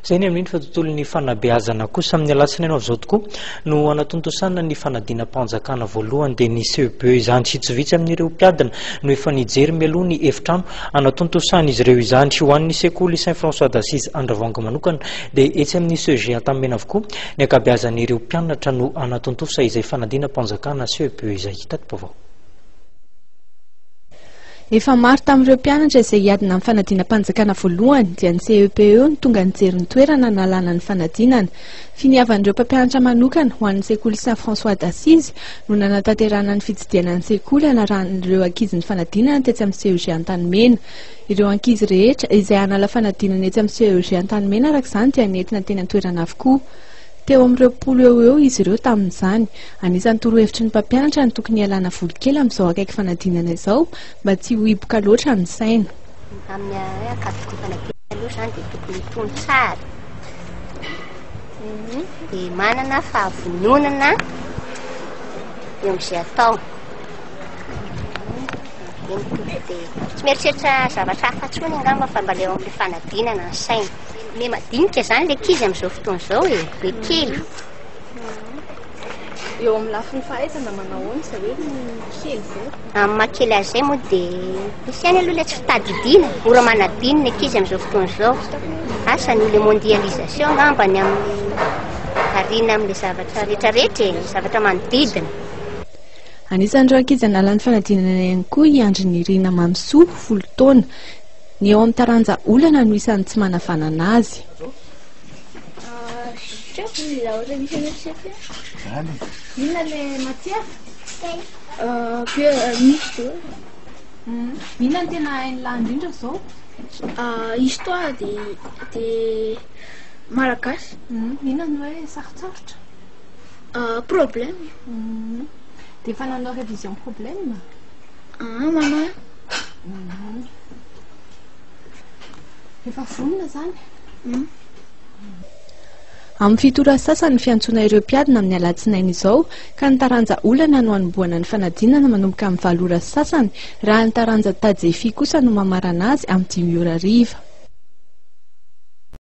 Izay ny amin'iny fa tontolon'ny fanabeazana kosa amin'ny alatsinainy ho avy izao tokoa no hanatontosana ny fanadinam-panjakana voalohany dia ny CEPE izany. Tsy vitsy amin'ireo mpiadina no efa nijery mialoha ny efitrano hanatontosan'izy ireo izany. Ho an'ny sekoly Saint François d'Assise Andravoahangy manokana dia etsy amin'ny CEG Antanimena avokoa ny ankabeazan'ireo mpianatra no hanatontosa izay fanadinam-panjakana CEPE izay. Tati-baovao. Efa maro tamin'ireo mpianatra izay hiadina amin'ny fanadinam-panjakana voalohany dia ny CEPE no tonga nijery ny toerana hanalana ny fanadinana. Finiavan'ireo mpampianatra manokana ho an'ny sekoly Saint François d'Assise no nanatanterahana ny fitsidihana ny sekoly hanarahan'ireo ankizy ny fanadinana tetsy amin'ny CEG Antanimena. Ireo ankizy rehetra izay hanala fanadinana etsy amin'ny CEG Antanimena araka izany dia nentina teny an-toerana avokoa. Teo amin'ny 20 eo ho eo izy ireo tamin'izany. Anisan'ny torohevitry ny mpampianatra ny tokony hialana voly kely amin'izao akaiky fanadinana izao mba tsy ho hiboka loatra ny saina. Amin'ny hoe ankatoky ny fanadinana aloha izany dia tokony hitony tsara dia manana fahavononana eo amin'izay atao. Eny tonga dia tsy mieritreritra zavatra hafa intsony angamba fa mba ilay eo amin'ilay fanadinana ny saina. Le madinika zany le ankizy amin'izao fotoana izao e, le kely. Eo amin'ny lafiny fahaizana manao ahoana izay hoe kely izay? Amin'ny maha kely azy izay moa dia misy ihany aloha ilay tsy fitadidiana, mora manadino ny ankizy amin'izao fotoana izao. Asa noho le mondialisation angamba ny amin'ny variana amin'ilay zavatra rehetrarehetra e, zavatra manodidina. Anisan'ireo ankizy hanala ny fanadinana ihany koa i Andry Nirina Mamisoa, 10 taona. Ny eo amin'ny taranja olana no isan'ny tsy manavanana azy. Inona no tena hain'i lahy indrindra izao? Histoire dia dia malagasy. Inona no hoe sarotsarotra? Problème. Dia efa nanao révision problème? Manao. Efa vonona izany? Amin'ny 7 ora sasany ny fiantsoana ireo mpiadina amin'ny alatsinainy izao ka ny taranja olana no hanombohana ny fanadinana manomboka amin'ny 8 ora sasany raha ny taranja Tajefi kosa no mamarana azy amin'ny 5 ora hariva.